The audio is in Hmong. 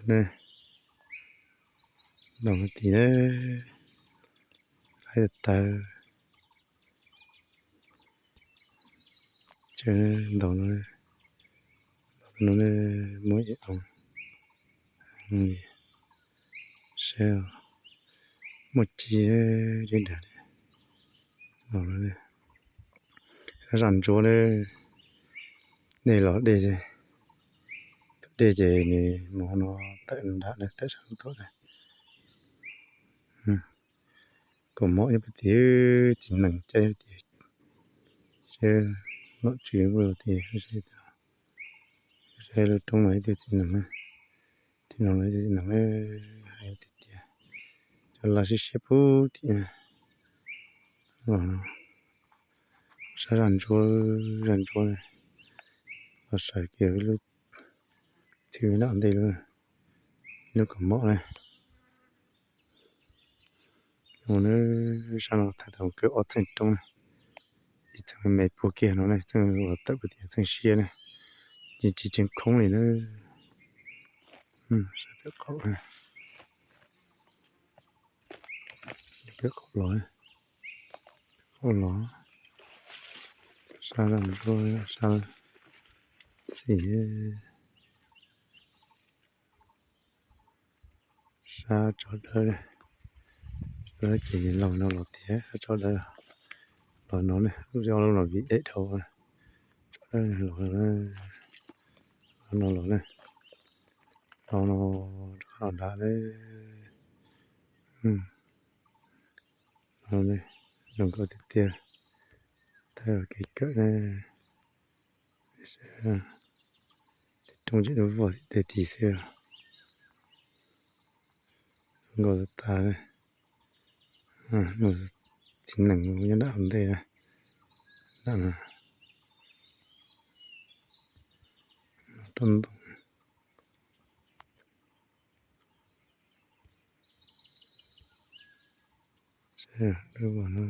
Ne, ntaus no tim na, qaib tawv. Ces ntaus no, ntaus no muab ib oo, saib, muaj ci li dag. Sab zaj ntsuab na, nej los dej, tus dej ces nws mus no tawm nram na, tawm sab tom na. Kaus mom nyob pem tim, txiv nees caij pem tim, seb nom tswv puas los tim, saib lub roob no ib tug txiv nees na, tim no los ib tug txiv nees na, hais tias tias cov laj siab siab puag tim na. Los no sab zaj ntsuab, zaj ntsuab na, los sawv kiag lub thwv nram ntej lub, lub kaus mom na. Mus na, sab no thaij tau kwv ob txheej roob na, ib txheej me puag kiag no na, txheej uas tawm puag tim txheej siab na, ces tsis tseem khoob li na. Sab pem qaum, pem qaum los, qaum los, sab zaj ntsuab, sab xis. Sab tsov dawb, sab dawb ces laug no los tiag, sab tsov dawb los no ne, lub zej ob lub no vim deb dhau, tsov dawb los, los no los ne, los no rov qab los nrad ne. Zoo nkauj tiag tiag, thaij kev kawm ne. Tej roob tseem dub vog tim tej tid xwb, zoo nkauj tas tas. Txiv nees nyob nram ntej na, nram no, roob ntoo. Lub no